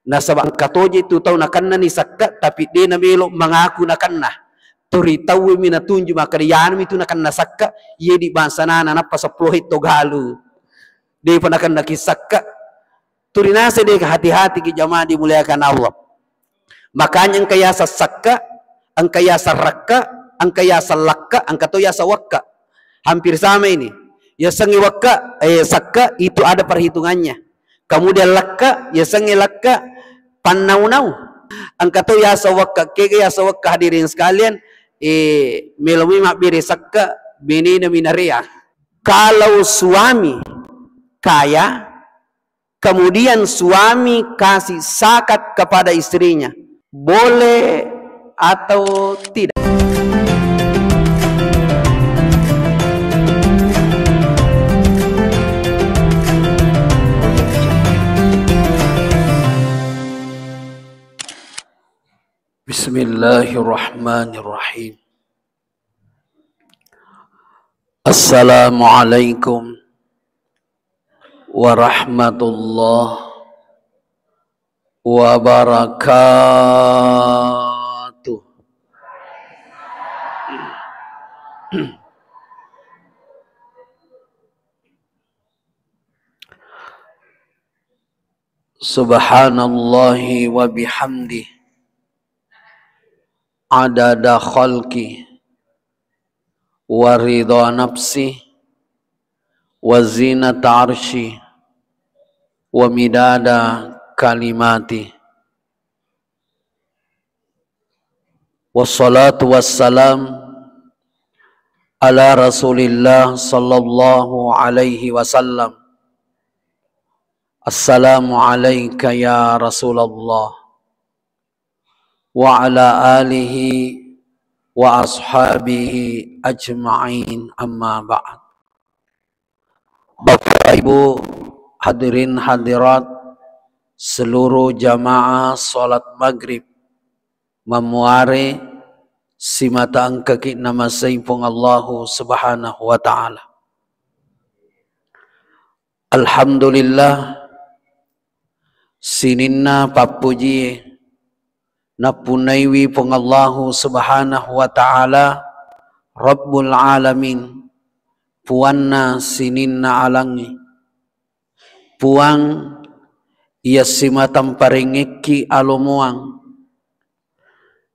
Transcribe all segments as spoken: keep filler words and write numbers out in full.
Nasaba engka toje tu tau nakennani sakka, tapi de namelo mangaku nakenna. Tori tauwe mi natunju makkeda, iyanami tu nakenna sakka, iye di bangsanana nappa seppulo hetto galu. Depa nakennaki sakka. Turi naseng de, hati-hati ki jamaah dimuliakan Allah. Makanya engka yaseng sakka, engka yaseng rakka, engka yaseng lakka, engka to yaseng wakka. Hampir sama ini. Yasengnge wakka, eh, sakka itu ada perhitungannya. Kemudian lakka, yasengnge lakka, pannau-nau. Engka to yaseng wakka, kega yaseng wakka hadirin sekalian, eh, melomi mabbere sakka, benena minarea. Kalau suami kaya, kemudian suami kasih zakat kepada istrinya, boleh atau tidak? Bismillahirrahmanirrahim. Assalamualaikum warahmatullahi wabarakatuh. Subhanallahi wa bihamdi, adada khalqi, wa ridha nafsi, wa zinata arshi, wa midada kalimati. Wassalatu wassalam ala Rasulillah sallallahu alaihi wasallam. Assalamu alaika ya Rasulullah, wa ala alihi wa ashabihi ajma'in, amma ba'd. Bapak Ibu hadirin hadirat, seluruh jamaah salat maghrib mamuare simata engkaki namasei Puang Allahu Subhanahu wa Ta'ala. Alhamdulillah, sininna pappujie nappunnaiwi Puang Allahu Subhanahu wa Ta'ala, Rabbul Alamin, Puanna sininna alangnge. Puang iya simatamparengngekki alomoang,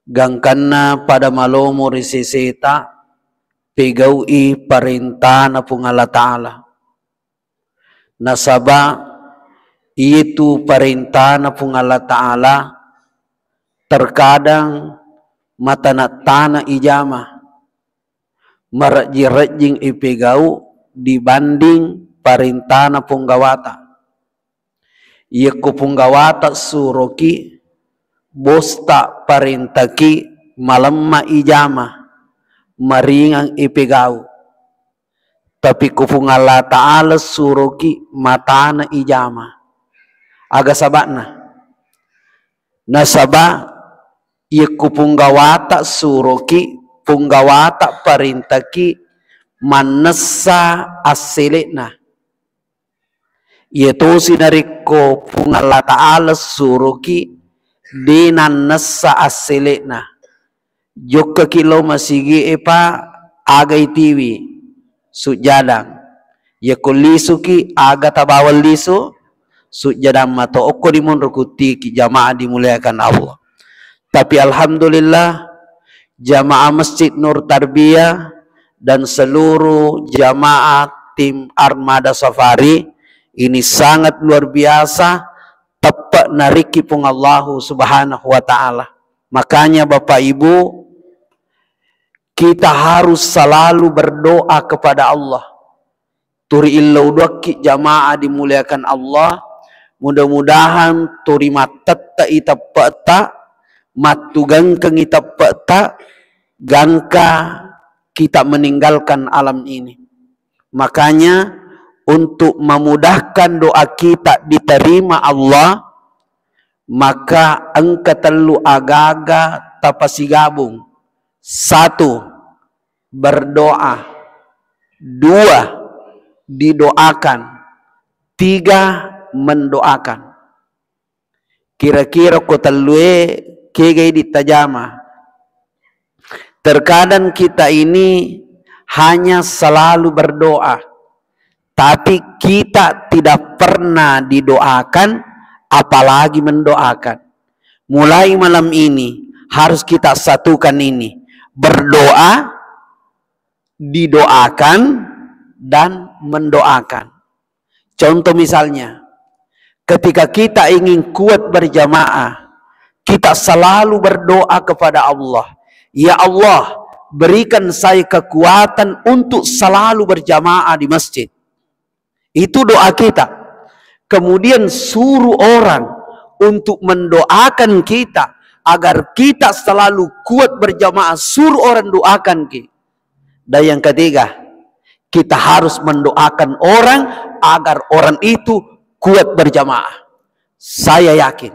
gangkanna pada malomo ri seseta, pegau'i parentana Puang Allah Ta'ala. Nasaba iyatu parentana Puang Allah Ta'ala terkadang matana-tana ijama, marejjing-rejjing ipegau dibanding parentana Punggawata. Iyakko Punggawata suroki, bosta parentaki malemma ijama, maringang ipegau. Tapi ko Puang Allah Ta'ala suroki matana ijama. Aga saba'na? Nasaba iyakko Punggawata suroki, Punggawata parentaki mannessa assele'na. Iyatosi narekko Puang Allah Ta'ala suroki de nannessa assele'na. Jokkaki lao masigi'e, Pak, aga itiwi? Sujjadang. Yakko lisuki, aga tabawang lisu? Sujjadang mato. Okko dimonro kuttiki jamaah dimuliakan Allah. Tapi alhamdulillah, jamaah Masjid Nur Tarbiyah dan seluruh jamaah tim Armada Safari ini sangat luar biasa, teppe' narikki Puang Allahu Subhanahu wa Ta'ala. Makanya Bapak Ibu, kita harus selalu berdoa kepada Allah. Turi illau duakki jamaah dimuliakan Allah, mudah-mudahan turi mattette'i teppe'ta, mattugengkengi teppe'ta, gangka kita meninggalkan alam ini. Makanya, untuk memudahkan doa kita diterima Allah, maka engka tellu agaga tapasigabung. Satu, berdoa. Dua, didoakan. Tiga, mendoakan. Kira-kira ko tellue, kega idi tajama? Terkadang kita ini hanya selalu berdoa, tapi kita tidak pernah didoakan, apalagi mendoakan. Mulai malam ini harus kita satukan ini, berdoa, didoakan, dan mendoakan. Contoh misalnya, ketika kita ingin kuat berjamaah, kita selalu berdoa kepada Allah, "Ya Allah, berikan saya kekuatan untuk selalu berjamaah di masjid." Itu doa kita. Kemudian suruh orang untuk mendoakan kita agar kita selalu kuat berjamaah, suruh orang doakan kita. Dan yang ketiga, kita harus mendoakan orang agar orang itu kuat berjamaah. Saya yakin,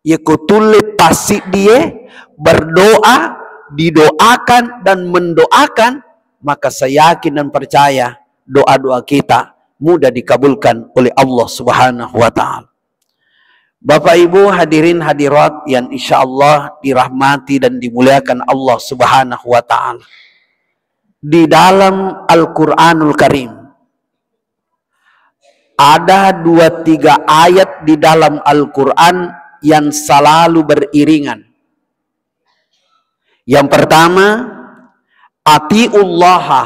yako tulle passiddie berdoa, didoakan, dan mendoakan, maka saya yakin dan percaya doa-doa kita mudah dikabulkan oleh Allah Subhanahu wa Ta'ala. Bapak Ibu hadirin hadirat yang insya Allah dirahmati dan dimuliakan Allah Subhanahu wa Ta'ala. Di dalam Al-Quranul Karim, ada dua tiga ayat di dalam Al-Quran yang selalu beriringan. Yang pertama, "Atiullaha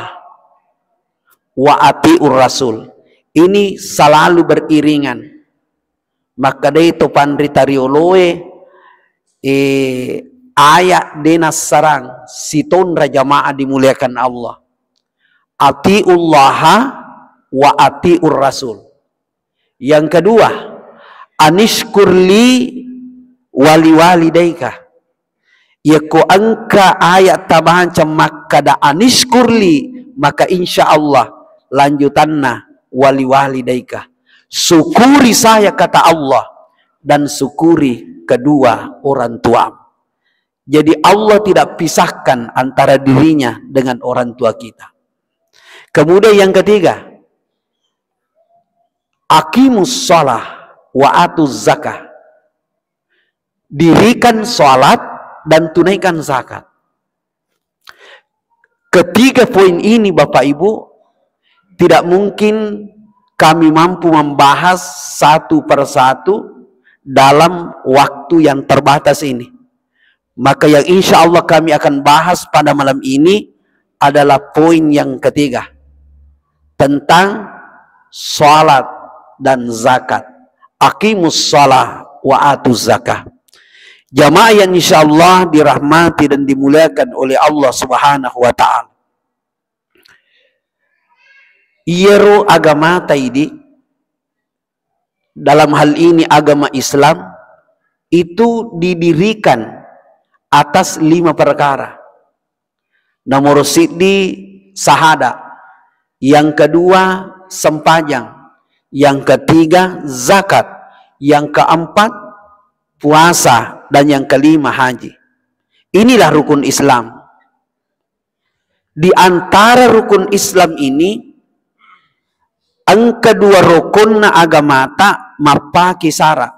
wa atiur rasul." Ini selalu beriringan. Makkedai to panrita rioloe, eh, ayat de nassarang sitonra jamaah dimuliakan Allah. "Atiullaha wa atiur rasul." Yang kedua, "Anishkur li wali walidaika." Yako engka ayat tabaca makkada "Anishkur li", maka insya Allah lanjutanna "wali walidaika". Syukuri saya, kata Allah, dan syukuri kedua orang tuamu. Jadi Allah tidak pisahkan antara dirinya dengan orang tua kita. Kemudian yang ketiga, "Aqimus shalah wa atuz zakah." Dirikan salat dan tunaikan zakat. Ketiga poin ini, Bapak Ibu, tidak mungkin kami mampu membahas satu per satu dalam waktu yang terbatas ini. Maka yang insya Allah kami akan bahas pada malam ini adalah poin yang ketiga, tentang salat dan zakat. "Aqimus shalah wa atuz zakah." Jamaah yang insya Allah dirahmati dan dimuliakan oleh Allah Subhanahu wa Ta'ala. Iyaro agamata idi, dalam hal ini agama Islam, itu didirikan atas lima perkara. Nomor siddi sahada, yang kedua sempajang, yang ketiga zakat, yang keempat puasa, dan yang kelima haji. Inilah rukun Islam. Di antara rukun Islam ini, engka dua rukun agamata mappaki sara.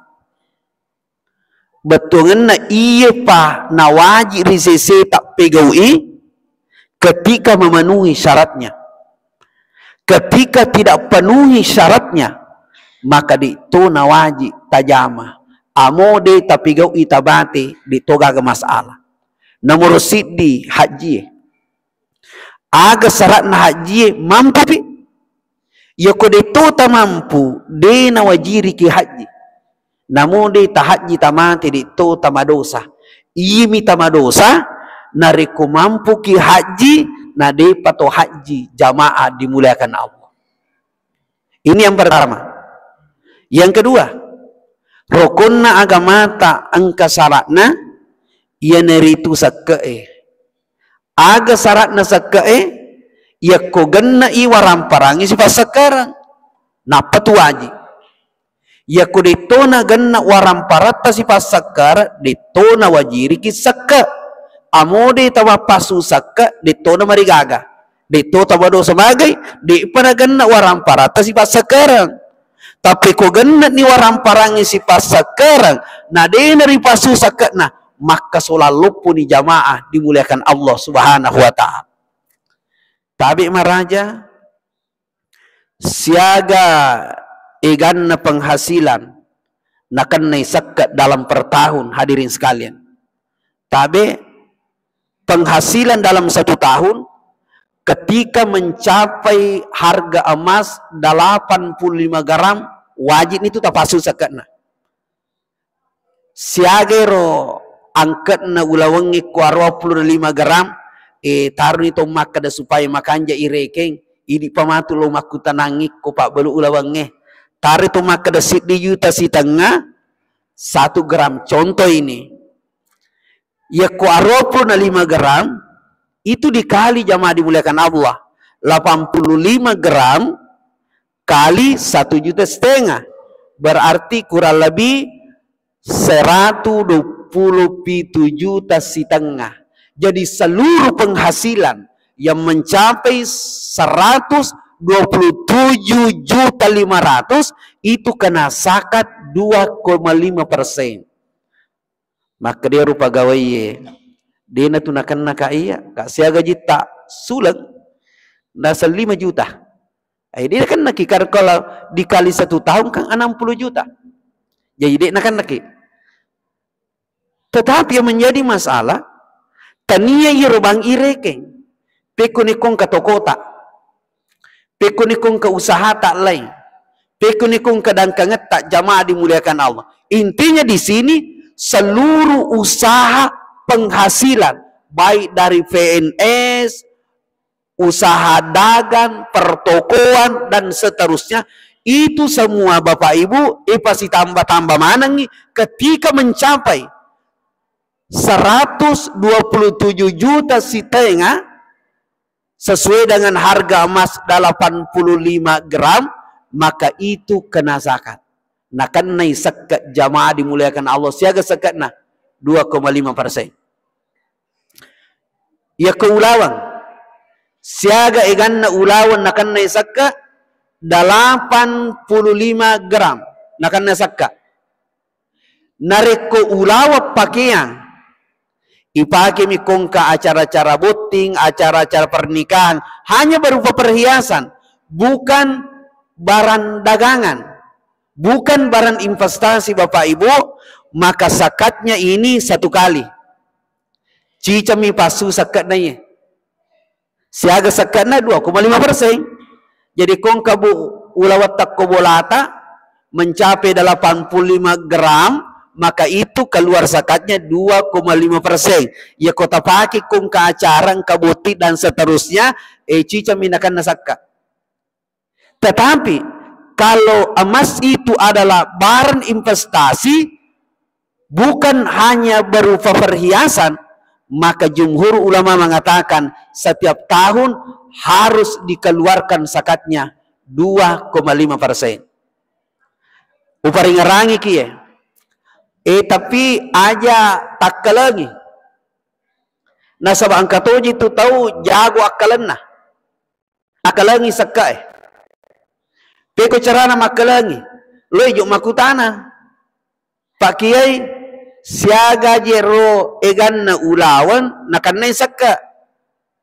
Bettuangenna iyepa nawaji ri sese tappegau'i ketika memenuhi syaratnya. Ketika tidak penuhi syaratnya, maka ditto nawaji tajama. Amo de tapegau'i tabate, ditto gaga masalah. Nomor siddi hajjie. Aga syaratna hajjie? Mampupi. Yako detto tamampu, de nawajiriki hajji. Namo de tahajji tamate, detto tamadosa. Iyami tamadosa, narekko mampuki hajji, na depa to hajji jamaah dimuliakan Allah. Ini yang pertama. Yang kedua, rukun agamata engka syaratna, iyanaritu sekke'e. Aga syaratna sekke'e? Yakko genna'i waramparangngi sipassakkareng, nappa tu waji. Yakko dettona genna waramparatta sipassakkareng, dettona wajiriki sekke. Amo de tawappasu sekke, dettona marigaga. Detto tamadosa magai, de'pa nagenna waramparatta sipassakkareng. Tapi ko genne'ni waramparangnge sipassakkereng, na de'na ripassu sekke'na, makkasolang lopponi jamaah dimuliakan Allah Subhanahu wa Ta'ala. Tabe maraja, siaga eganna penghasilan nakennai sekke dalam per tahun, hadirin sekalian. Tabe, penghasilan dalam satu tahun ketika mencapai harga emas delapan puluh lima gram, wajib itu tapassu sekke'na. Siaga ero angke'na ulawengnge ko aruappulo na lima gram, eh, taroni to makkeda supaya makanja irekeng, idi pamatu lo makkutanangi ko pabbalu ulawengnge. Taro to makkeda siddi juta sitengnga satu gram. Contoh ini, yakko aruappulo na lima gram, itu dikali, jamaah dimuliakan Allah, delapan puluh lima gram kali satu juta setengah, berarti kurang lebih seratu dua puluh pitu juta setengah. Jadi seluruh penghasilan yang mencapai seratus dua puluh tujuh juta lima ratus itu kena zakat dua koma lima persen. Makkeda ero pagawaie, de'na tu nakenna ka iya, ka siaga jitta suleng, naseng lima juta. Eh, de' nakennaki, karena kalau dikali satu tahun kan enam puluh juta. Jadi de' nakennaki. Tetapi yang menjadi masalah, tania iyaro bang irekeng. Pekko nikong ka tokota. Pekko nikong ka usahata lain. Pekko nikong ka dangkangetta, jamaah dimuliakan Allah. Intinya di sini seluruh usaha penghasilan, baik dari P N S, usaha dagang, pertokoan, dan seterusnya, itu semua Bapak Ibu, ipasitamba-tamba manengi ketika mencapai seratus dua puluh tujuh juta setengah sesuai dengan harga emas delapan puluh lima gram, maka itu kena zakat. Nakennai sekke, jamaah dimuliakan Allah, siaga sekke'na? Dua koma lima persen. Yakko ulaweng, siaga eganna ulaweng nakennai sekke? Delapan puluh lima gram nakenna sekke. Narekko ulaweng pakeang, ipakemi kongka acara-acara botting, acara-acara pernikahan, hanya berupa perhiasan, bukan barang dagangan, bukan barang investasi, Bapak Ibu, maka zakatnya ini satu kali. Cicami passu sekke'na iye. Siaga sekke'na? Dua koma lima persen. Jadi kongka bu ulaweng takko bolata mencapai delapan puluh lima gram, maka itu keluar zakatnya dua koma lima persen. Ya, ko tapake kongka acara, engka botting dan seterusnya, eh, cicami nakenna sekke. Tetapi kalau emas itu adalah barang investasi, bukan hanya berupa perhiasan, maka jumhur ulama mengatakan setiap tahun harus dikeluarkan zakatnya dua koma lima persen. Uparingerangi kie. Eh, tapi aja takkalengi. Nasaba engka toji tu tau jago akkalenna. Akkalengi sekke'e. Peko carana makkalengi? Loi jo makkutana. Pak Kiai, siaga jero eganna ulaweng nakennai sekke?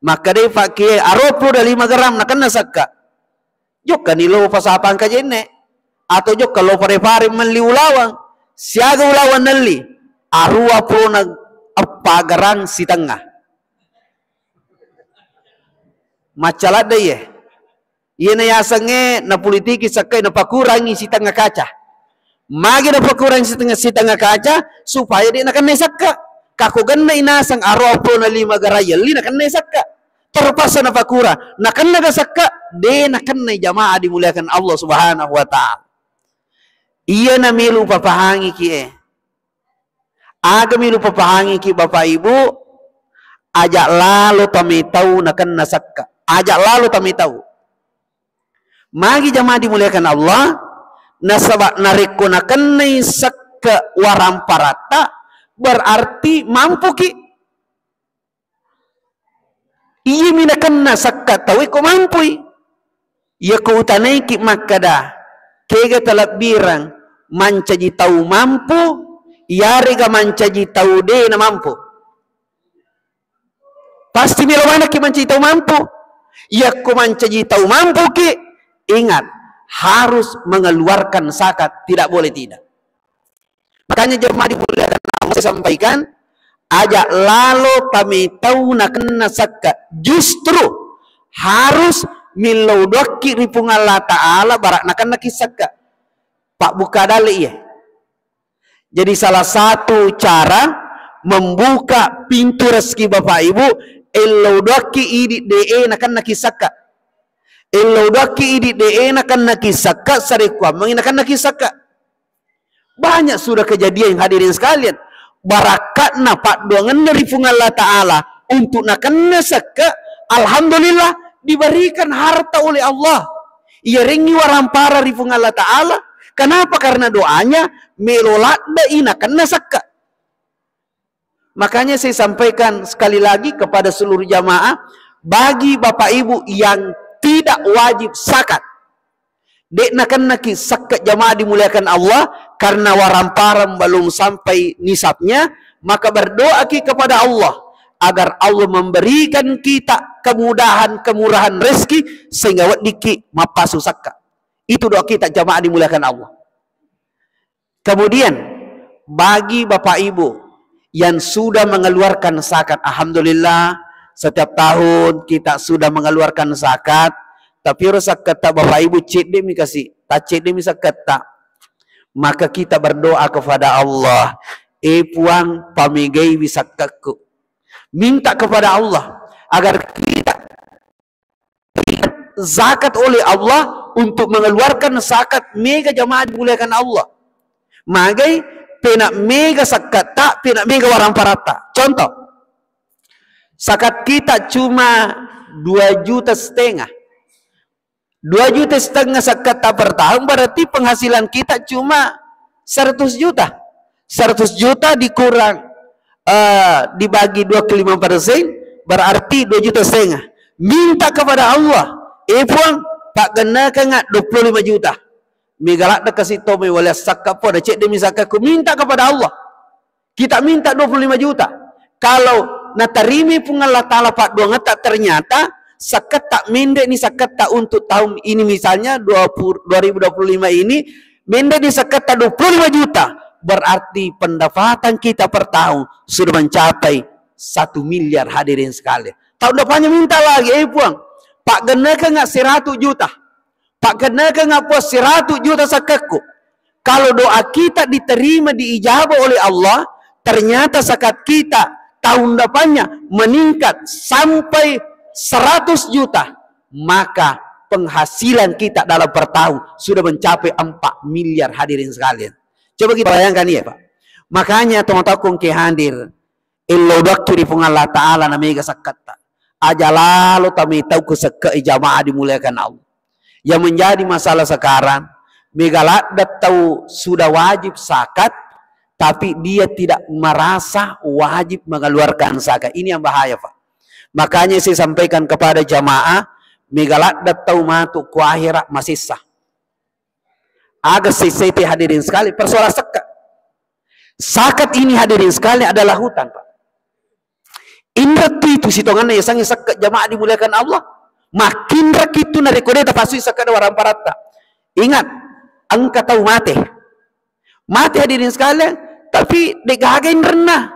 Makkedai Pak Kiai, aruappulo na lima gram nakenna sekke. Jokkani lo pasapang kajenne, atau jokka lo pare-pare melli ulaweng. Siaga ulaweng nelli? Aruappulo na eppa gram sitengnga. Macca ladde iye. Iyena yasengnge napolitiki sekke, napakurangi sitengnga kaca. Magi napakurangi sitengnga, sitengnga kaca? Supaya de' nakennai sekke. Kako gennai naseng aruappulo na lima gram yelli nakennai sekke. Terpaksa napakurang. Nakenna ga sekke? De' nakennai, jamaah dimuliakan Allah Subhanahu wa Ta'ala. Iyena melu papahangi kie. Aga melu papahangiki, Bapak Ibu? Aja lalo tametau nakenna sekke. Aja lalo tametau. Magi jamaah dimuliakan Allah, nasaba narekko nakennai sekke waramparatta, berarti mampuki. Iyami nakenna sekke tauwe ko mampui. Iyako utanaiki makkeda, Kega talebbireng mancaji tau mampu, iyarega mancaji tau de na mampu? Pasti melo manekki mancaji tau mampu. Yakko mancaji tau mampuki, ingat, harus mengeluarkan zakat, tidak boleh tidak. Makanya jemaah dimuliakan Allah, saya sampaikan, aja lalo tametau nakenna sekka. Justru harus millau doakki ri Puang Allah Ta'ala barak nakennaki sekka. Pak buka dalle iya. Jadi salah satu cara membuka pintu rezeki Bapak Ibu, ellau doakki idi de e nakennaki sekka. Ellau doakki idi de e nakennaki sekka, sarekkuammengi nakennaki sekka. Banyak sudah kejadian, hadirin sekalian. Barakatna paddoangenna ri Puang Allah Ta'ala untuk nakenna sekka, alhamdulillah, diberikan harta oleh Allah. Iyarengngi warampara ri Puang Allah Ta'ala. Kenapa? Karena doanya melo ladde i nakenna sekka. Makanya saya sampaikan sekali lagi kepada seluruh jamaah, bagi Bapak Ibu yang tidak wajib zakat, de nakennaki sekka, jamaah dimuliakan Allah, karena waramparang belum sampai nisabnya, maka berdoaki kepada Allah agar Allah memberikan kita kemudahan, kemurahan rezeki sehingga weddikki mappasu sekka. Itu doa kita, jamaah dimuliakan Allah. Kemudian, bagi Bapak Ibu yang sudah mengeluarkan zakat, alhamdulillah, setiap tahun kita sudah mengeluarkan zakat, tapi ro zakat ta Bapak Ibu cedde mi kasi, tak cedde mi zakat ta. Maka kita berdoa kepada Allah, "Eh Puang, pamegaiwi zakatku." Minta kepada Allah agar kita zakat oleh Allah untuk mengeluarkan zakat, mega jamaah dimuliakan Allah. Magai? Pena mega zakat ta, pena mega waramparatta. Contoh, zakat kita cuma dua juta setengah. Dua juta setengah zakat ta per tahun, berarti penghasilan kita cuma seratus juta. Seratus juta dikurang, eh, dibagi dua ke lima persen, berarti dua juta setengah. Minta kepada Allah, "Eh Puang, paggennakengnga dua puluh lima juta." Mega ladde kasi to mai wale zakat, po na cedde mi zakatku, minta kepada Allah. Kita minta dua puluh lima juta. Kalau natarimi Puang Allah Ta'ala paddoangetta, ternyata zakat ta, mende ni zakat ta untuk tahun ini, misalnya dua puluh, dua ribu dua puluh lima ini, mende ni zakat ta dua puluh lima juta, berarti pendapatan kita per tahun sudah mencapai satu miliar, hadirin sekalian. Tahun depannya minta lagi, "Eh Puang, paggennakengnga seratus juta." Paggennakengnga Puang seratus juta zakatku. Kalau doa kita diterima, diijabah oleh Allah, ternyata zakat kita tahun depannya meningkat sampai seratus juta, maka penghasilan kita dalam per tahun sudah mencapai empat miliar, hadirin sekalian. Coba kita bayangkan, iya, Pak. Makanya, teman-teman, ke hadir, ellau doakki ri Puang Allah Ta'ala na mega zakat ta. Aja lalo tamitau ku sekka, jamaah dimuliakan Allah. Yang menjadi masalah sekarang, mega ladde tau sudah wajib zakat, tapi dia tidak merasa wajib mengeluarkan zakat. Ini yang bahaya, Pak. Makanya saya sampaikan kepada jamaah, mega ladde tau matu ku akhirat masessa. Aga sesete, hadirin sekali, persoalan sekka. Zakat ini, hadirin sekali, adalah hutang, Pak. Inratu itu sitonganna yasengnge sekka, jamaah dimuliakan Allah. Makinraki itu narekko de tapasui sekka da waramparatta. Ingat, engka tau mate. Mate, hadirin sekalian, tapi de gaga inrenna.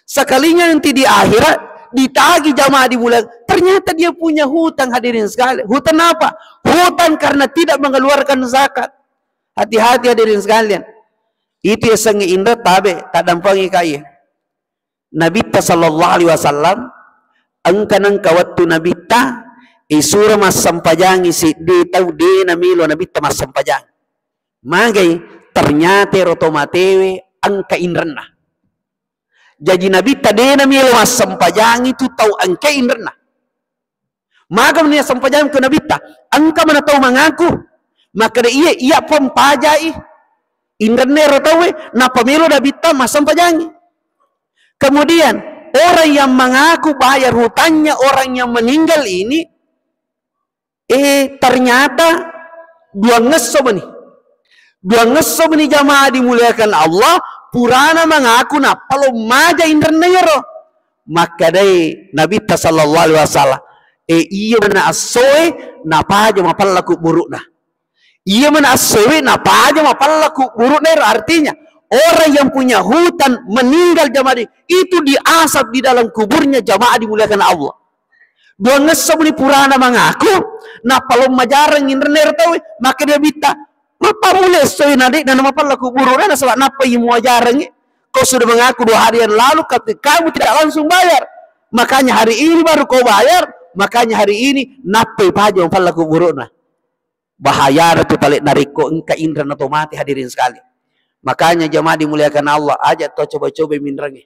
Sekalinya nanti di akhirat ditagi, jamaah dimuliakan, ternyata dia punya hutang, hadirin sekalian. Hutang apa? Hutang karena tidak mengeluarkan zakat. Hati-hati, hadirin sekalian. Itu yasengnge inre tabe, taddampengi kai. Nabitta sallallahu alaihi wasallam, engka nengka wettu Nabitta isuro massempajangi siddi tau, de namelo Nabitta massempajangi. Magai? Ternyata ero to matewe engka inrenna. Jaji Nabitta de namelo massempajangi tu tau engka inrenna. Maga meni assempajang ko Nabitta? Engka mana tau mangaku makkeda, "Iye, iya Puang, pajai." Inrenna ero tauwe, nappa melo Nabitta massempajangi. Kemudian, orang yang mengaku bayar hutangnya orang yang meninggal ini, eh, ternyata duangngesso meni. Duangesso meni jamaah dimuliakan Allah, purana mangaku nappa lo maja inrenna iyaro. Makkedai Nabitta sallallahu alaihi wasallam, "E, iya mana assoe napaja mapella kubburu'na. Iya mana assoe napaja mapella kubburu'na ero." Artinya, orang yang punya hutan meninggal jamaah di-, itu diazab di dalam kuburnya jamaah dimuliakan Allah. Duangesso meni purana mangaku, nappa lo majareng inrenna ero tauwe, makkeda Nabitta, "Mappammula essoe na de'na namapella kubburu'na, nasaba nappai muajarengngi. Kau sudah mengaku dua hari yang lalu, tapi kamu tidak langsung bayar. Makanya hari ini baru kau bayar, makanya hari ini nappai paja mapella kubburu'na." Bahayana tu tale narekko engka inrenna to mate, hadirin sekali. Makanya jamaah dimuliakan Allah, aja to coba-coba minrengngi.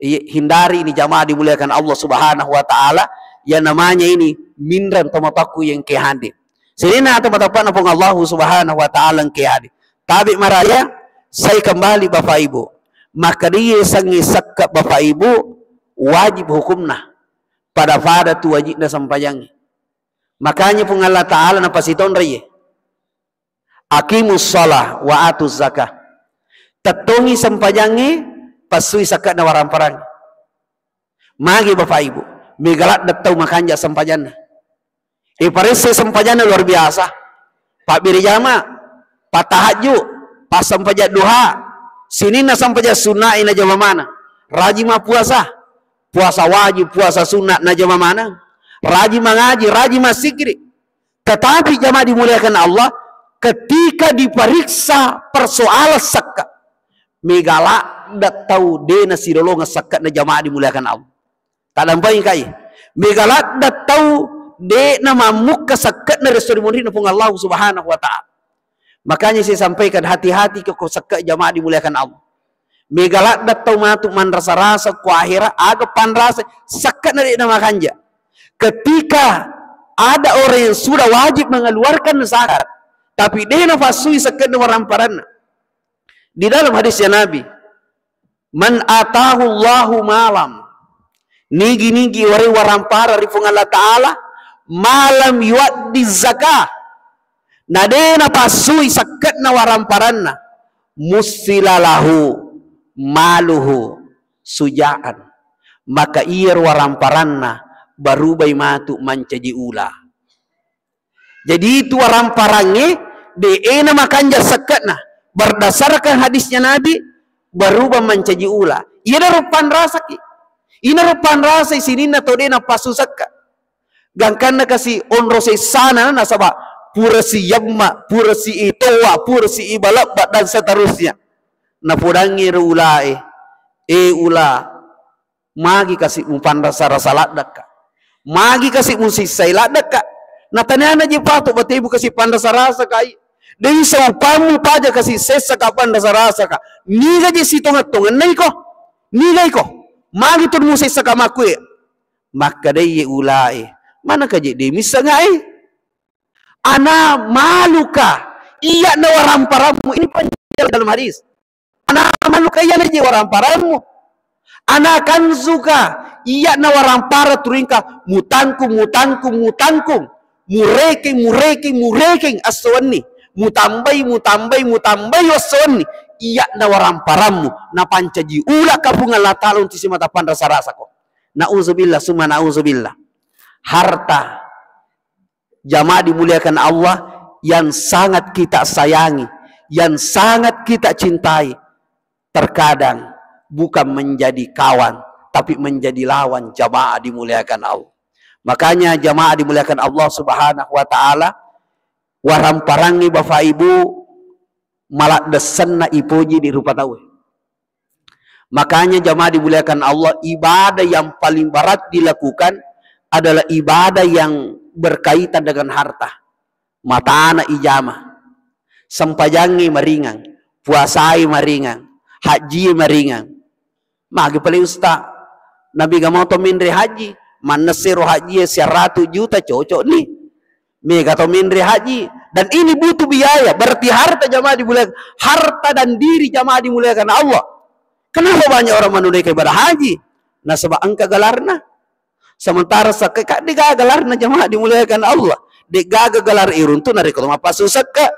Iya, hindari ini jamaah dimuliakan Allah Subhanahu wa Ta'ala, yang namanya ini minreng tomatoakku yang ke hadir. Sininna tomatoappa'na Puang Allah Subhanahu wa Ta'ala yang ke hadir. Tabe maraya, saya kembali Bapak Ibu. Maka dia sangi sekka Bapak Ibu, wajib hukumna. Pada-pada tu wajibna sempajangnge. Makanya Puang Allah Ta'ala napasitonreye. "Aqimus shalah wa atuz zakah." Tettongi sempajangnge, passui sekke'na waramparang. Magi Bapak Ibu, mega ladde tau makanja sempajanna. E, paresse sempajanna luar biasa. Pabbere jama, patahajju, passempajang duha, sininna sempajang sunnae najama maneng. Raji mappuasa, puasa wajib, puasa sunna najama maneng. Raji mangaji, raji massikiri. Tetapi jamaah dimuliakan Allah, ketika diperiksa persoalan sekka, mega ladde tau de nasilolongeng sekke'na jamaah dimuliakan Allah. Tadampai kai. Mega ladde tau de namammukka sekke'na ri esso ri munrinna Puang Allah Subhanahu wa Ta'ala. Makanya saya sampaikan, hati-hati ko, ko sekke jamaah dimuliakan Allah. Mega ladde tau matu manrasa-rasa ko akhera, aga panrasa, sekke'na de namakanja. Ketika ada orang yang sudah wajib mengeluarkan zakat, tapi de napassui sekke'na waramparanna. Di dalam hadisnya Nabi, "Man atahu Allahu malam." Nigi-nigi ware warampara ri Puang Allah Ta'ala, malam yuaddi zakah. Na de napassui sekke'na waramparanna, mussila lahu maluhu sujaan. Maka iyaro waramparanna barubai matu mancaji ula. Jadi itu waramparangnge de ena makanja sekke'na. Berdasarkan hadisnya Nabi, berubah mancaji ula. Iyana rupanrasaki. Ina rupanrasai sininna to de napassu sekka. Gangkanna kasi onro sessana nasaba pura si yamma, pura si itowa, pura si ibalebba dan seterusnya. Napodangngi ro ulae, e ula, magi kasi mupanrasa-rasa laddekka? Magi kasi musissai laddekka? Nataniana je pato batebu kasi panrasa-rasa kai. Dei saupammu paja kasi sessa ka panrasa-rasa ka. Niga je sitongeng-tongenna iko? Niga iko? Magi tu musessa ka makkue? Makkedai ye ulae, manaka je de missengai? Ana maluka, iya na waramparammu. Ini penjelasan dalam hadis. Ana maluka, iyana je waramparammu. Ana kanzuka, iyana warampara turingka mutangkung, mutangkung, mutangkung. Murekeng, murekeng, murekeng esso wenni. Mutambai, mutambai, mutambai esso wenni. Iyana waramparammu. Napancaji ula ka Puang Allah Ta'ala untu simata panrasa-rasako. Nauzubillah, summa nauzubillah. Harta, jamaah dimuliakan Allah, yang sangat kita sayangi, yang sangat kita cintai, terkadang bukan menjadi kawan, tapi menjadi lawan, jamaah dimuliakan Allah. Makanya jamaah dimuliakan Allah Subhanahu wa Ta'ala, waramparangngi Bapak Ibu, maladdesenna ipoji di rupa tauwe. Makanya jamaah dimuliakan Allah, ibadah yang paling berat dilakukan adalah ibadah yang berkaitan dengan harta. Matana ijama, sempajangnge maringang, puasai maringang, hajjie maringang. Magi pale usta, nabi gamo to menre haji, mannessero haji siaratu juta cocok ni. Mega to menre haji, dan ini butuh biaya, berarti harta jamaah dimuliakan, harta dan diri jamaah dimuliakan Allah. Kenapa banyak orang menunaikan ibadah haji? Nasaba engka gelarna. Sementara sekke ka de gaga gelarna jamaah dimuliakan Allah. De gaga gelar iruntu narekko to mappasu sekke.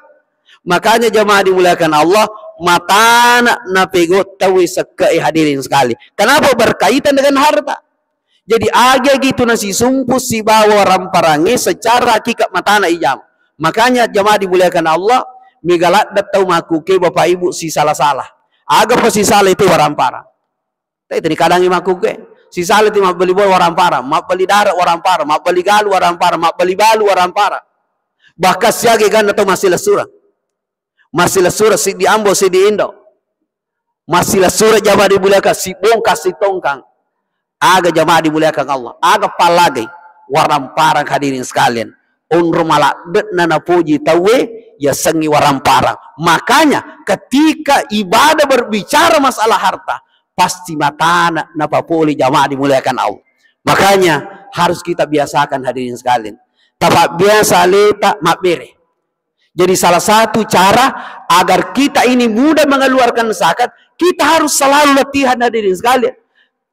Makanya jamaah dimuliakan Allah, matana napego tauwe sekke'e hadirin sekali. Kenapa? Berkaitan dengan harta. Jadi agi-agi tu nasisumpu sibawa waramparangnge secara hakikat matana ijama. Makanya jamaah dimuliakan Allah, mega ladde tau makkuke bapak ibu sisala-sala. Aga pa sisala itu waramparang. Tadi, tadi kadangi makkuke. Sisala ti mabbali bola waramparang, mabbali dara waramparang, mabbali galu waramparang, mabbali balu waramparang. Bahkan siaga ganna tau massilessureng. Massilessureng siddi ambo, siddi indo. Massilessureng jamaah dimuliakan, sibongkang, sitongkang. Aga jamaah dimuliakan Allah. Aga pallagai waramparang hadirin sekalian. Onro maladde'na napoji tauwe, yasengngi waramparang. Makanya ketika ibadah berbicara masalah harta, pasti matana napapole jamaah dimuliakan Allah. Makanya harus kita biasakan hadirin sekalian. Tapabbiasa aleta mabbere. Jadi salah satu cara agar kita ini mudah mengeluarkan zakat, kita harus selalu latihan hadirin sekalian.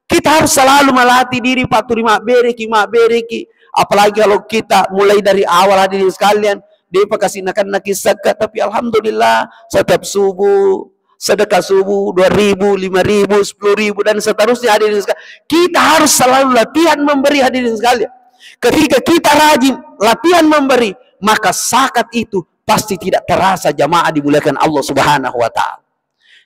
Kita harus selalu melatih diri, Pak, turi mabbereki, mabbereki. Apalagi kalau kita mulai dari awal, hadirin sekalian, depa kasi nakenna ki zakat, tapi alhamdulillah, setiap subuh, sedekah subuh, dua ribu, lima ribu, sepuluh ribu, dan seterusnya, hadirin sekalian. Kita harus selalu latihan memberi, hadirin sekalian. Ketika kita rajin latihan memberi, maka zakat itu pasti tidak terasa, jamaah dimuliakan Allah Subhanahu wa Ta'ala.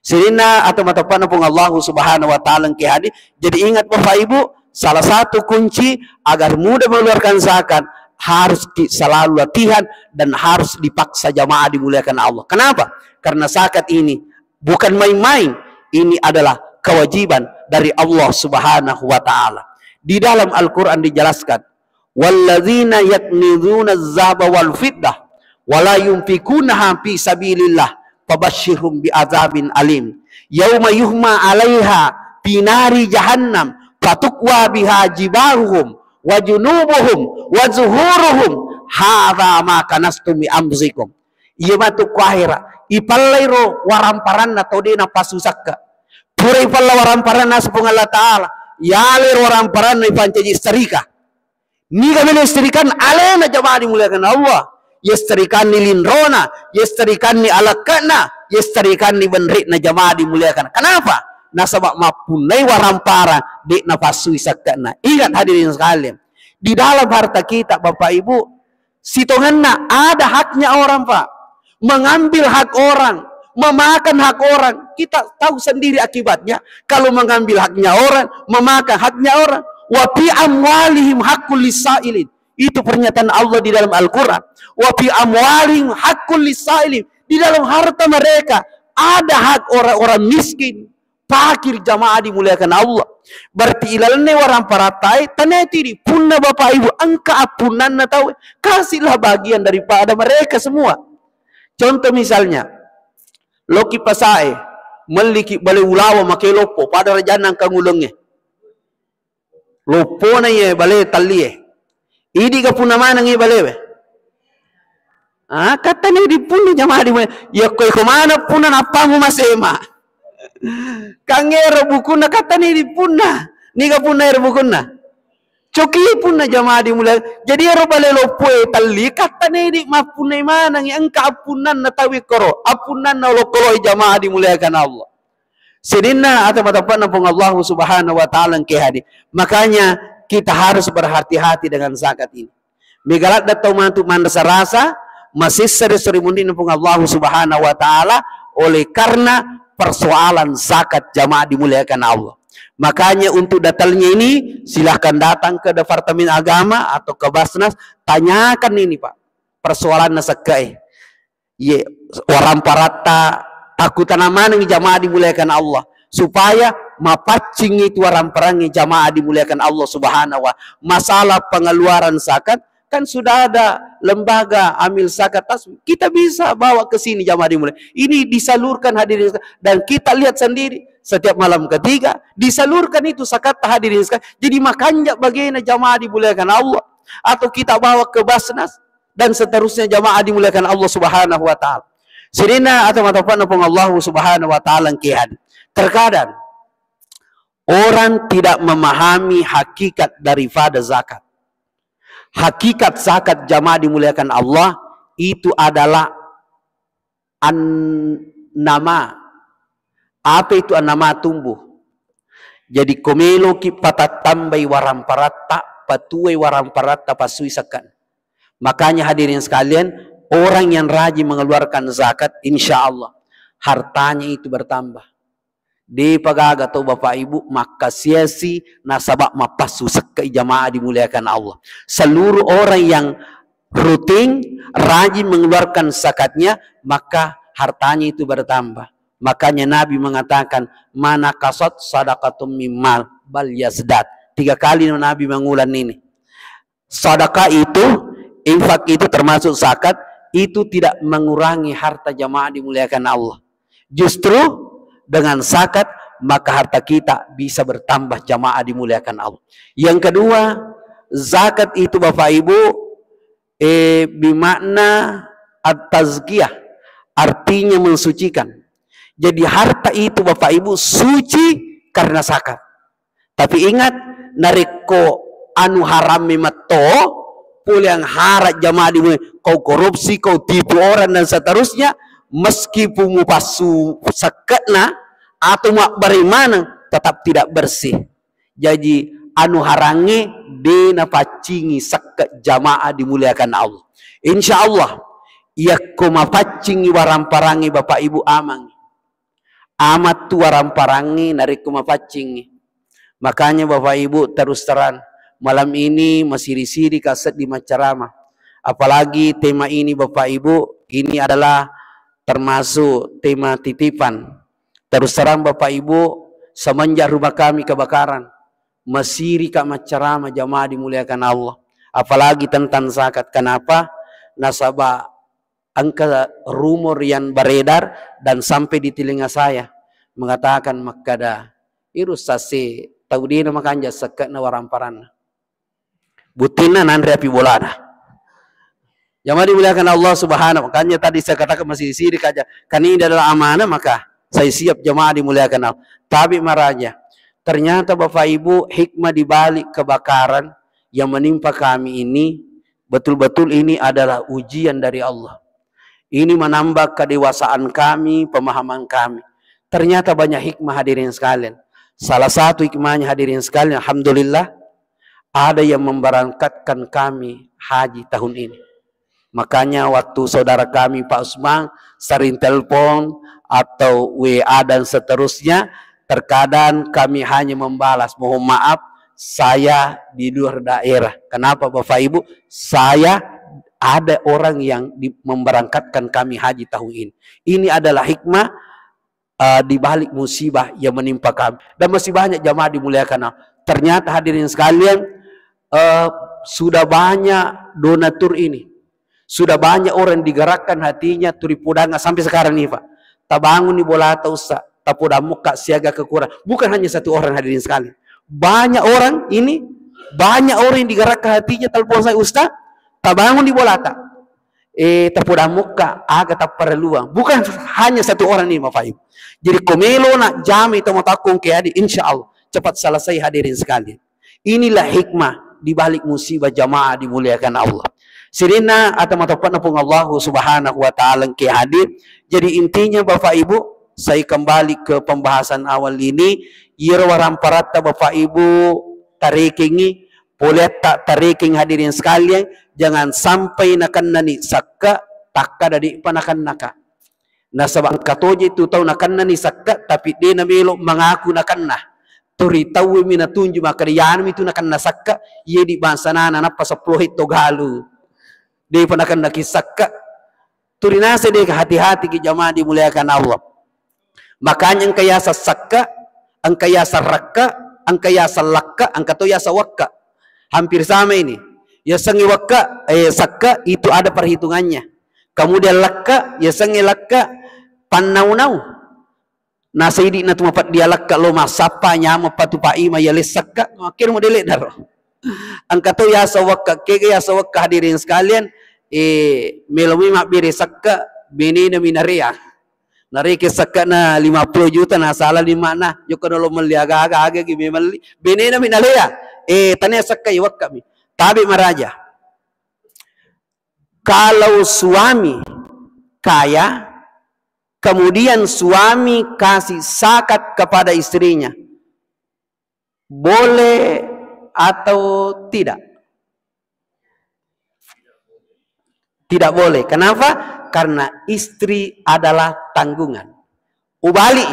Sininna atau matapana Puang Allahu Subhanahu wa Ta'ala engke hadir. Jadi ingat Bapak Ibu, salah satu kunci agar mudah mengeluarkan zakat harus ki-, selalu latihan dan harus dipaksa, jamaah dimuliakan Allah. Kenapa? Karena zakat ini bukan main-main. Ini adalah kewajiban dari Allah Subhanahu wa Ta'ala. Di dalam Al-Quran dijelaskan, "Walladzina yaknizuna dzahaba wal fiddah wa la yunfikunaha fi sabilillah, fabasyirhum bi adzabin alim. Yauma yuhma 'alaiha fi nari jahannam, fatukwa biha jibahuhum wa junubuhum wa zuhuruhum, hadza ma kanastum li anfusikum." Iya matu ku ahera, ipallai ro waramparanna tau de' napasu sakka. Pura ipalla waramparanna asepung Allah Ta'ala, yale ro waramparanna ipancaji isterika. Niga melo istrikan? Alena, jamaah dimuliakan Allah. Yasterikanni linrona, yasterikanni alakke'na, yasterikanni benri'na, jamaah dimuliakan. Kenapa? Nasaba mappunnai waramparang, de' napassui sakke'na. Ingat hadirin sekalian, di dalam harta kita, Bapak Ibu, sitongenna ada haknya orang, Pak. Mengambil hak orang, memakan hak orang. Kita tahu sendiri akibatnya. Kalau mengambil haknya orang, memakan haknya orang. "Wa fi amwalihim haqqul lisailin." Itu pernyataan Allah di dalam Al-Quran. "Wa fi amwalihim haqqul lisailin." Di dalam harta mereka ada hak orang-orang miskin, fakir, jamaah dimuliakan Allah. Berarti ilalenna waramparattae, taneti di punna Bapak Ibu engka appunnanna tau, kasihlah bagian daripada mereka semua. Contoh misalnya, loki pasae, melliki bale ulawa make loppo, pada rajanna engka ngulengnge. Loppona iye bale tallie. Idi ga punna maneng iye balewe? Ah, kattane idi punna, jamaah dimuliakan. Yakko iko maneng punna nappamu masema. Kangngero bukunna, kattane idi punna. Niga punna ero bukunna? Coki punna, jamaah dimuliakan. Jadi ero bale loppoe talli, kattane idi mappunnai maneng, engka appunnanna tau ikkoro. Appunnanna olokkoloi, jamaah dimuliakan Allah. Sininna atau matapana Puang Allahu Subhanahu wa Ta'ala engke hadir. Makanya kita harus berhati-hati dengan zakat ini. Mega ladde tau matu manrasa-rasa, masessa ri sori munrinna Puang Allahu Subhanahu wa Ta'ala oleh karena persoalan zakat, jamaah dimuliakan Allah. Makanya untuk detailnya ini silahkan datang ke Departemen Agama atau ke Basnas, tanyakan ini, Pak, persoalanna sekke'e. Ye, waramparatta, takkutana maneng, jamaah dimuliakan Allah, supaya mapaccingi tu waramparangnge, jamaah dimuliakan Allah Subhanahu wa. Masalah pengeluaran zakat, kan sudah ada lembaga amil zakat tasbih. Kita bisa bawa ke sini, jamaah dimuliakan. Ini disalurkan, hadirin sekalian, dan kita lihat sendiri setiap malam ketiga disalurkan itu zakat, hadirin sekalian. Jadi makanja bagena, jamaah dimuliakan Allah, atau kita bawa ke Basnas dan seterusnya, jamaah dimuliakan Allah Subhanahu wa Ta'ala. Sininna atau matapana Puang Allahu Subhanahu wa Ta'ala engke hadir. Terkadang orang tidak memahami hakikat daripada zakat. Hakikat zakat, jamaah dimuliakan Allah, itu adalah An-nama. Apa itu an-nama? Tumbuh. Jadi, ko meloki patattambai waramparatta, patuai waramparatta, passui sekke'na. Makanya, hadirin sekalian, orang yang rajin mengeluarkan zakat, insya Allah hartanya itu bertambah. Depa gaga tau Bapak Ibu makkasiasi nasaba mappassu sekke'i, jamaah dimuliakan Allah. Seluruh orang yang rutin, rajin mengeluarkan zakatnya, maka hartanya itu bertambah. Makanya Nabi mengatakan, "Mana kasat sadaqatum mimmal, bal yazdat." Tiga kali Nabi mengulang ini. Sedekah itu, infak itu termasuk zakat, itu tidak mengurangi harta, jamaah dimuliakan Allah. Justru dengan zakat, maka harta kita bisa bertambah, jamaah dimuliakan Allah. Yang kedua, zakat itu, Bapak Ibu, eh, bimakna at-tazkiyah, artinya mensucikan. Jadi, harta itu, Bapak Ibu, suci karena zakat. Tapi ingat, narekko anu haram memetto, pole yang haram, jamaah dimu-, kau korupsi, kau tipu orang, dan seterusnya, meskipun mupassu sekke'na atau muabbere maneng, tetap tidak bersih. Jaji, anu harangnge de napaccingi sekke', jamaah dimuliakan Allah. Insya Allah, yakko mapaccingi waramparangnge, Bapak Ibu, amangngi. Amattu waramparangnge narekko mapaccingngi. Makanya, Bapak Ibu, terus terang, malam ini masiri-siri ka seddi maccarama. Apalagi tema ini, Bapak Ibu, ini adalah termasuk tema titipan. Terus terang, Bapak Ibu, semenjak rumah kami kebakaran, masiri ka maccarama, jamaah dimuliakan Allah. Apalagi tentang zakat. Kenapa? Nasaba engka rumor yang beredar dan sampai di telinga saya, mengatakan makkada, "Iro sase tau de namakanja sekke'na waramparanna." Buttinna nanre api bolana. Jamaah dimuliakan Allah Subhanahu, makanya tadi saya katakan masih sirik aja. Kan ini adalah amanah, maka saya siap, jamaah dimuliakan Allah. Tapi maraja, ternyata Bapak Ibu, hikmah di balik kebakaran yang menimpa kami ini, betul-betul ini adalah ujian dari Allah. Ini menambah kedewasaan kami, pemahaman kami. Ternyata banyak hikmah, hadirin sekalian. Salah satu hikmahnya, hadirin sekalian, alhamdulillah, ada yang memberangkatkan kami haji tahun ini. Makanya waktu saudara kami Pak Usman sering telepon atau W A dan seterusnya, terkadang kami hanya membalas, "Mohon maaf, saya di luar daerah." Kenapa, Bapak Ibu? Saya ada orang yang di-, memberangkatkan kami haji tahun ini. Ini adalah hikmah, eh, di balik musibah yang menimpa kami. Dan masih banyak, jamaah dimuliakan Allah. Ternyata, hadirin sekalian, eh, sudah banyak donatur ini. Sudah banyak orang digerakkan hatinya, tuli podanga sampai sekarang nih, Pak. Tabangunni bolata, Ustaz. Tapodang mokka siaga kekurang. Bukan hanya satu orang, hadirin sekalian. Banyak orang ini, banyak orang yang digerakkan hatinya, telepon saya, "Ustaz, tabangunni bolata. Eh, tapodang mokka, aga tapparelluang." Bukan hanya satu orang ini, Bapak Ibu. Jadi, ko melo na jami tomatoakkong ke hadir, insya Allah cepat selesai, hadirin sekalian. Inilah hikmah di balik musibah, jamaah dimuliakan Allah. Sininna ata matoppe'na Puang Allah Subhanahu wa Ta'ala engke hadir. Jadi, intinya, Bapak Ibu, saya kembali ke pembahasan awal ini, iyaro waramparatta, Bapak Ibu, tarekengi, poletta tarekeng, hadirin sekalian, jangan sampai nakennani sakka, takkada de'pa nakennaka. Nasaba engka toje tu tau nakennani sakka, tapi de namelo mangaku nakenna. Turi tauwe mi natunju makkeda, "Iyanami tu nakenna sakka, iye di bangsanana nappa seppulo hetto galu. Depa nakennaki sakka." Turi naseng de, hati-hati ki, jamaah dimuliakan Allah. Makanya engka yaseng sakka, engka yaseng rakka, engka yaseng lakka, engka to yaseng wakka. Hampir sama ini. Yasengnge wakka, eh, sakka itu ada perhitungannya. Kemudian lakka, yasengnge lakka, pannau-nau. Nasa idi'na tu mapeddia lakka lo massappa, nyameng patu paima yalessakka, makkeda modele daro. Engka to yaseng wakka, kega yaseng wakka, hadirin sekalian, eh, melo mi mabbere sakka, benena mi narea. Nareke sakkana lima puluh juta, nasala ni makna, jokka nolo melli aga-aga, aga gi memelli, benena mi nalea. Eh, tania sakka i wakka mi. Tabe maraja. Kalau suami kaya, Kemudian suami kasih zakat kepada istrinya, boleh atau tidak? Tidak boleh. Kenapa? Karena istri adalah tanggungan. Ubali,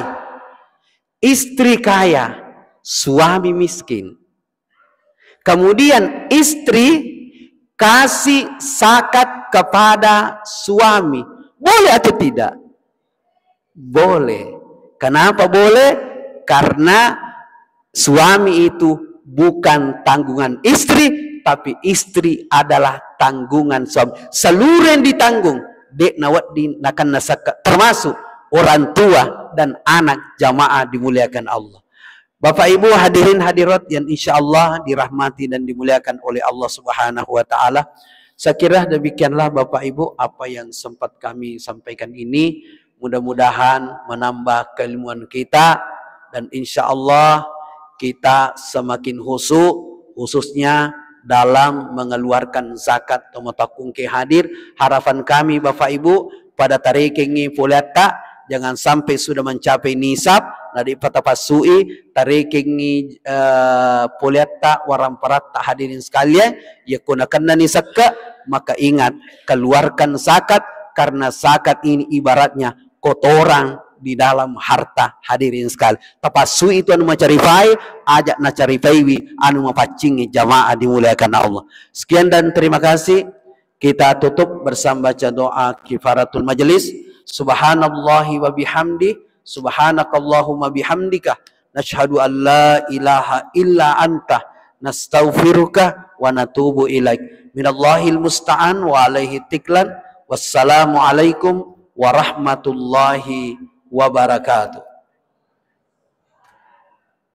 istri kaya, suami miskin. Kemudian istri kasih zakat kepada suami. Boleh atau tidak? Boleh. Kenapa boleh? Karena suami itu bukan tanggungan istri, tapi istri adalah tanggungan suami. Seluruh yang ditanggung, de' nawedding nakenna sekka, termasuk orang tua dan anak, jamaah dimuliakan Allah. Bapak Ibu hadirin hadirat yang insya Allah dirahmati dan dimuliakan oleh Allah Subhanahu wa Ta'ala. Saya kira demikianlah Bapak Ibu apa yang sempat kami sampaikan ini. Mudah-mudahan menambah keilmuan kita dan insya Allah kita semakin khusyuk, khususnya dalam mengeluarkan zakat. Tomatoakkungke hadir, harapan kami Bapak Ibu pada tarekengngi poleatta, jangan sampai sudah mencapai nisab, nadi patapassui, tarekengngi, eh, poleatta, waramparatta, hadirin sekalian, yakko nakennani sekka, maka ingat, keluarkan zakat, karena zakat ini ibaratnya kotoran di dalam harta, hadirin sekalian. Tapassui itu anu macaripai, aja nacaripaiwi anu mapaccingngi, jamaah dimuliakan Allah. Sekian dan terima kasih. Kita tutup bersama baca doa kifaratul majelis. Subhanallahi wa bihamdi, subhanakallahumma bihamdika, nasyhadu an la ilaha illa anta, nastaghfiruka wa natubu ilaik. Minallahil musta'an wa alaihi tiklan. Wassalamualaikum warahmatullahi wabarakatuh.